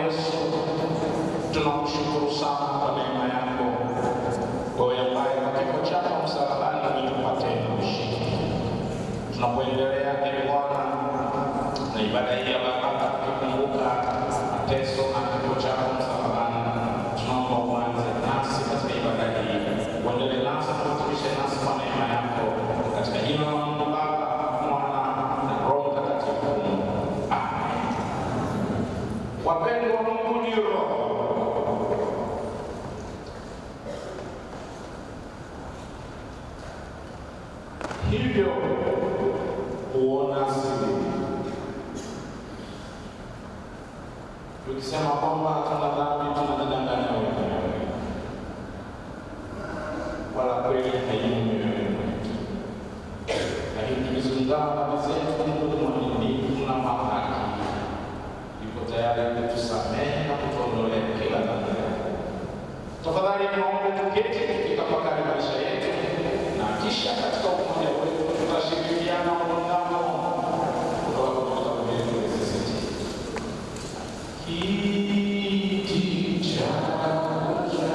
Yesu, tunakushukuru sana kwa neema yako, wewe ambaye kwa kifo chako msalabani umetupa tena ushindi. Tunapoendelea e Bwana na ibada hii ya baraka, tukikumbuka mateso na kifo chako msalabani, tunaomba uanze nasi katika ibada hii, uendelee nasi na kutumishe nasi kwa neema yako, katika jina la Mungu Baba, Mwana na Roho Mtakatifu. Amen. Wapendwa, Mungu ni Roho. Hivyo huona siri. Tukisema kwamba hatuna dhambi, tunajidanganya wenyewe, wala kweli haimo mioyoni mwetu. Lakini tukiziungama dhambi zetu, Mungu ni mwaminifu na wa haki, yuko tayari kutusamehe na kutuondolea kila dhambi. Tafadhali niombe tuketi tukitafakari maisha yetu, na kisha katika umoja wetu tutashirikiana muungano kutoka kwenye vitabu vyetu vya CCT. Kiti chako cha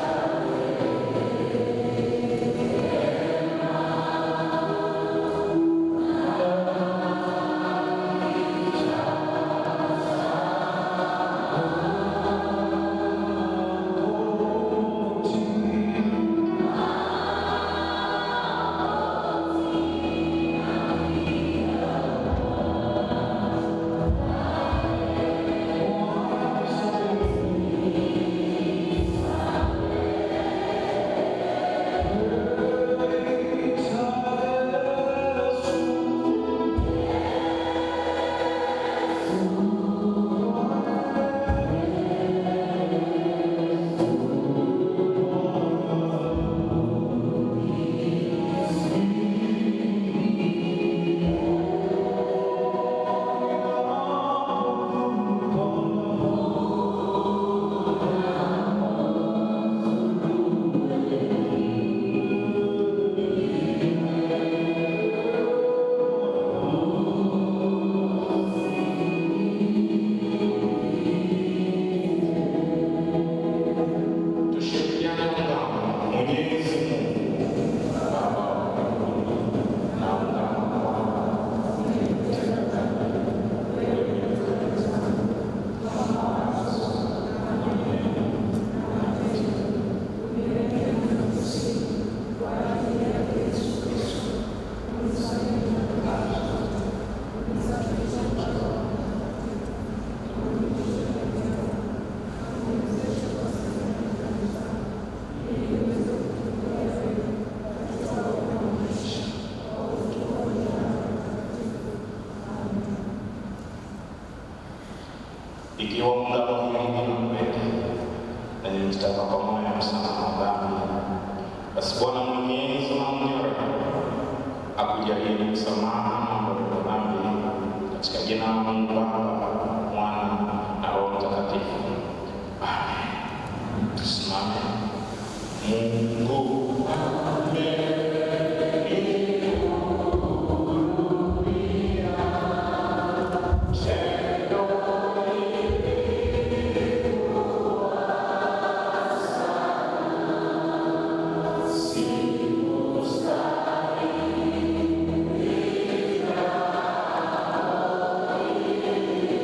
Tushirikiane ungamo. Mwenyezi Mungu Baba wa mbinguni, naungama kwamba nimetenda dhambi wewe mtakatifu kwa mawazo na maneno na matendo. Kwa ajili yake Yesu Kristo, unisamehe dhambi zote, unisafishe kwa Roho Mtakatifu, unirudishe katika uniwezeshe kuwasamehe dhambi zangu, ili niweze kutumikia wewe katika wokovu wa maisha, kwa utukufu wa jina lako takatifu. Amen. Ikiwa ungamo hili ni la kweli na mkitaka kwa moyo msamaha wa dhambi, basi Bwana Mwenyezi na mwenye rehema akujalieni msamaha na ondoleo la dhambi, katika jina la Mungu Baba, Mwana na Roho Mtakatifu. Amen. Tusimame. Mungu amenihurumia, tendo sikustahili.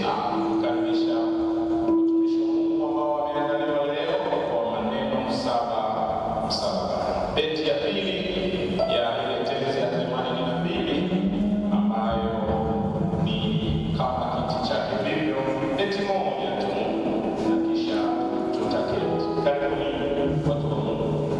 na kukaribisha watumishi wa Mungu ambao wameandaliwa leo kwa maneno saba msalabani. Beti ya pili ya ile tenzi ya 82 ambayo ni kama kiti chake vivyo, beti moja tu na kisha tutaketi. Karibuni watu wa Mungu.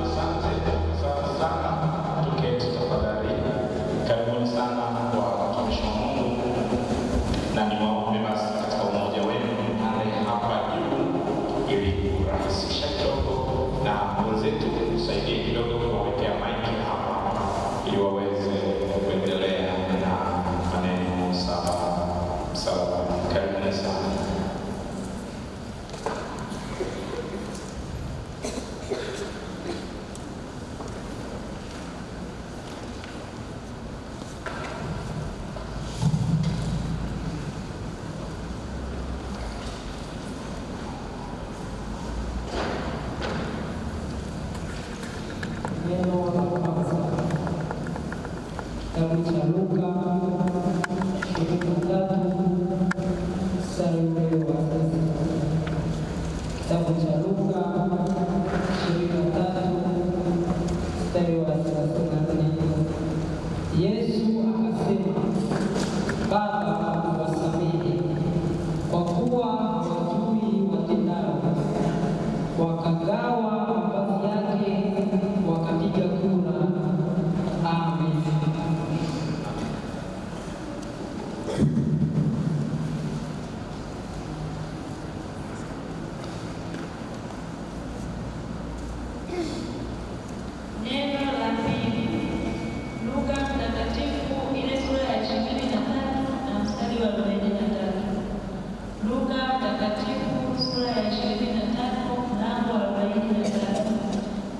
Asante, asante sana. Tuketi tafadhali. Karibuni sana kwa watumishi wa Mungu, na niwaombe basi katika umoja wenu mpande hapa juu ili kurahisisha kidogo, na wenzetu tusaidie kidogo kuwawekea maiki hapa ili waweze kuendelea na maneno saba msalabani. Karibuni sana. Neno la kwanza, kitabu cha Luka 23 mstari ule wa 9. Kitabu cha Luka 23 mstari wa 34. Yesu akasema, Baba, uwasamehe kwa kuwa hawajui watendalo. Wakagawa mavazi yake, wakapiga kura. Amen. Luka Mtakatifu sura ya 23 mlango wa 43.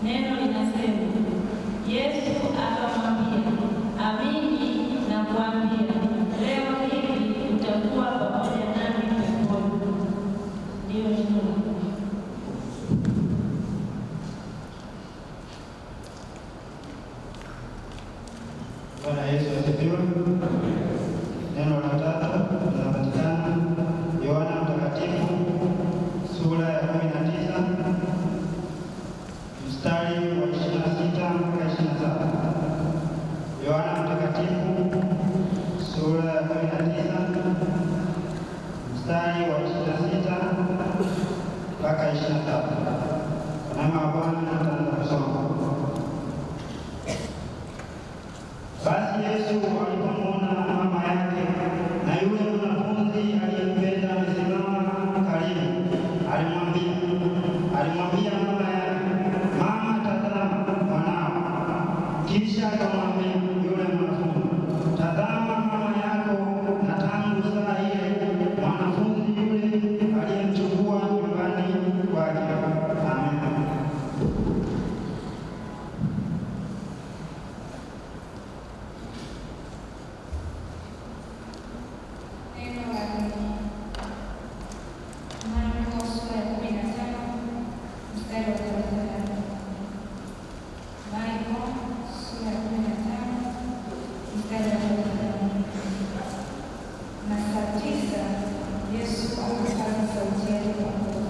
Neno linasema, Yesu akamwambia, amini nakuambia, leo hivi utakuwa pamoja nami peponi. Ndiyo neno la Mungu. Bwana Yesu asifiwe. Neno la tatu linapatikana Yohana Mtakatifu sura ya 19 mstari wa 26 mpaka 27. Yohana Mtakatifu sura ya 19 mstari wa 26 mpaka 27. Kwa neema ya Bwana nitaanza kusoma. Basi Yesu alipomwona mama yake na yule mwanafunzi aliyempenda amesimama karibu, alimwambia mama yake, Mama, tazama mwanao. Kisha akamwambia yule mwanafunzi, tazama mama yako. Na tangu saa ile mwanafunzi yule aliyemchukua nyumbani kwake. Amen. Neno la nne. Marko sura ya 15 mstari wa 33. Marko sura ya 15 mstari wa 34. Na saa 9 Yesu akapaza sauti yake kwa nguvu,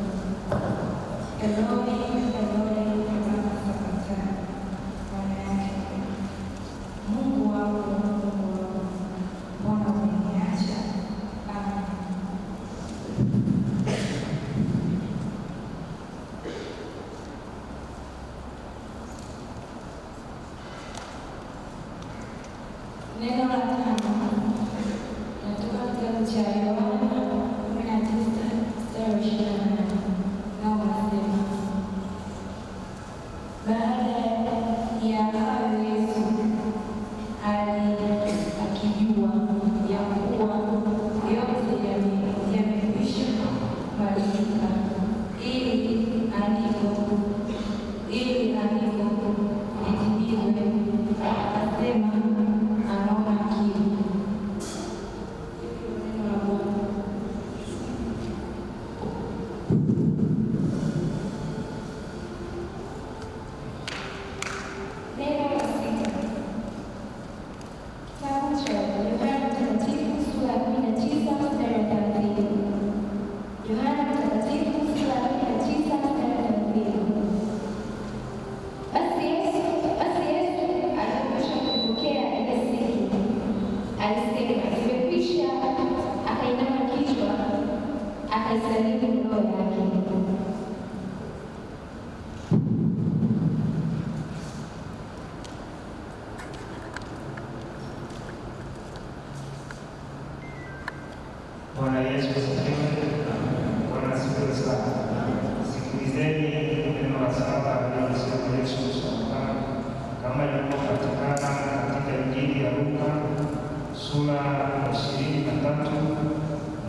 Eloi, Eloi, lama sabakthani, maana yake, Mungu wangu, Mungu wangu, mbona umeniacha? Amen. Neno la tano natoka kitabu cha Yohana 19 mstari wa 28, nao unasema, baada ya hayo Yesu akijua ya kuwa yote yamekwisha kumalizika, ili andiko litimizwe, akasema, anaona kiu. Neno la Bwana. Neno la sita. Kitabu cha Yohana Mtakatifu sura ya 19 mstari wa 30. Yohana Mtakatifu sura ya 19 mstari wa 30. Basi Yesu alipokwisha kuipokea ile siki, alisema, imekwisha. Akainama kichwa, akaisalimu roho yake. Bwana Yesu asifiwe. Bwana asifiwe sana. Sikilizeni neno la saba alilosema Yesu msalabani kama ilivyopatikana katika Injili ya Luka sura ya 23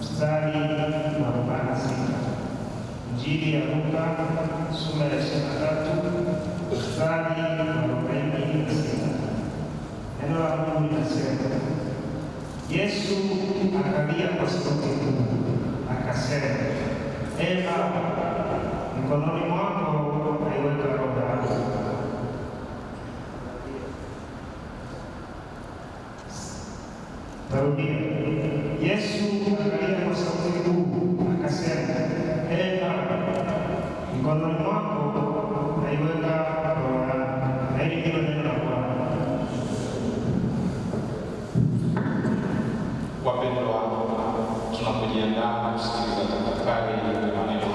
mstari wa 46. Injili ya Luka sura ya 23 mstari wa 46. Neno la Mungu linasema, Yesu akalia kwa sauti kuu, akasema, Ee Baba, mikononi mwako naiweka roho yangu. Tarudia. Yesu akalia kwa sauti kuu, akasema, Ee Baba, mikononi mwako naiweka roho yangu. Na hili ndilo neno la Bwana. Wapendwa, tunapojiandaa kusikiliza tafakari ya maneno